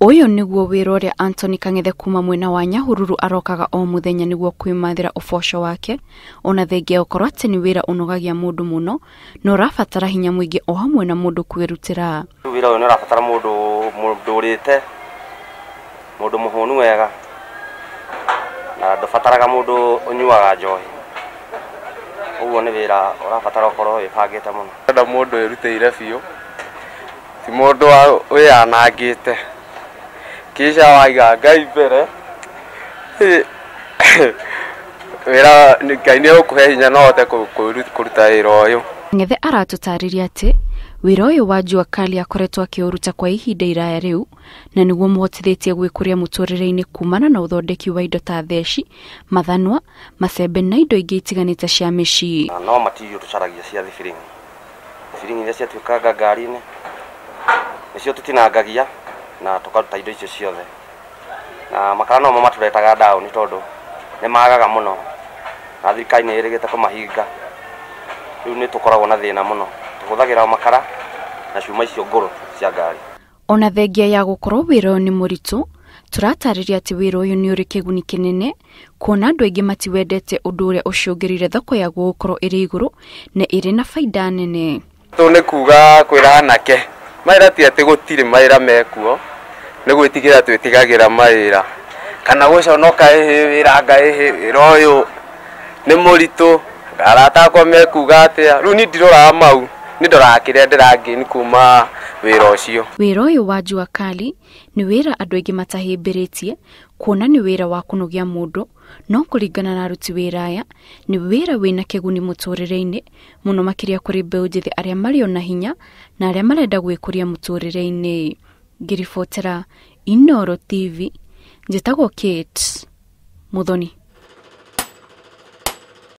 Ũyũ nĩguo wĩra ũrĩa Anthony Kang'ethe kuma mwena wa Nyahururu arokaga o mũthenya nĩguo kwĩmathĩra ũboco wake, ona thengia gũkorwo atĩ nĩ wĩra ũnogagia mũndũ mũno na ũrabatara hinya mũingĩ o hamwe na mũndũ kwĩrutĩra. Wĩra ũyũ nĩ ũrabatara mũndũ mũndũ ũrĩte, mũndũ mũhũnu wega, na ndũbataraga mũndũ ũnyuaga njohi. Ũguo nĩ wĩra ũrabatara ũkorwo wĩbangĩte mũno. Ndĩrenda mũndũ wĩrutĩire biũ, ti mũndũ wĩyanangĩte. Kisha waiga Ngai mbere, wĩra Ngai nĩ egũkũhe hinya no ũhote kũruta wĩra ũyũ. Kang'ethe aratũtarĩria atĩ wĩra ũyũ wa jua kali akoretwo akĩũruta kwa ihinda iraya rĩu na nĩguo mũhotithĩtie gwĩkũria mũtũrĩre-inĩ kumana na ũthondeki wa indo ta theci, mathanwa, macembe na indo ingĩ itiganĩte cia mĩciĩ. No matirio tũcaragia cia thibiringi. Thibiringi iria ciatuĩkanga ngari-inĩ nĩcio tũtinangagia na tũkaruta indo icio ciothe. Na makara nomo matũretaga down tondũ nĩ magaga mũno na thirikari nĩ ĩrĩgĩte kũmahinga. Rĩu nĩ tũkoragwo na thĩna mũno, tũhũthagĩra makara na cuma icio ngũrũ cia ngari. Ona thengia ya gũkorwo wĩra ũyũ nĩ mũritũ, tũratarĩria atĩ wĩra ũyũ nĩ ũrĩ kĩguni kĩnene kuona andũ aingĩ matiwendete ũndũ ũrĩa ũcũngĩrĩire thoko yaguo gũkorwo ĩrĩ igũrũ na ĩrĩ na baida nene. Tũ nĩ kuga kwĩra anake mawĩra ti atĩ gũtirĩ mawĩra mekuo, nĩ gwĩtigĩra twĩtigagĩra mawĩra kana gũconoka, ĩhĩ wĩra anga ĩhĩ wĩra ũyũ nĩ mũritũ, arata akwa mekuga atĩa. Rĩu niĩ ndiroraga mau, nĩ ndoraga kĩrĩa ndĩragain kuma wĩra ũcio. Wĩra ũyũ wa jua kali nĩ wĩra andũ aingĩ matahĩmbĩrĩtie kuona nĩ wĩra wa kũnogia mũndũ, no kũringana na aruti wĩra aya nĩ wĩra wĩna kĩguni mũtũrĩre-inĩ mũno makĩria kũrĩ mbeũ njĩthĩ arĩa marĩ ona hinya na arĩa marenda gwĩkũria mũtũrĩre-inĩ. Ngĩribotera Inooro TV, njĩtagwo Kate Muthoni.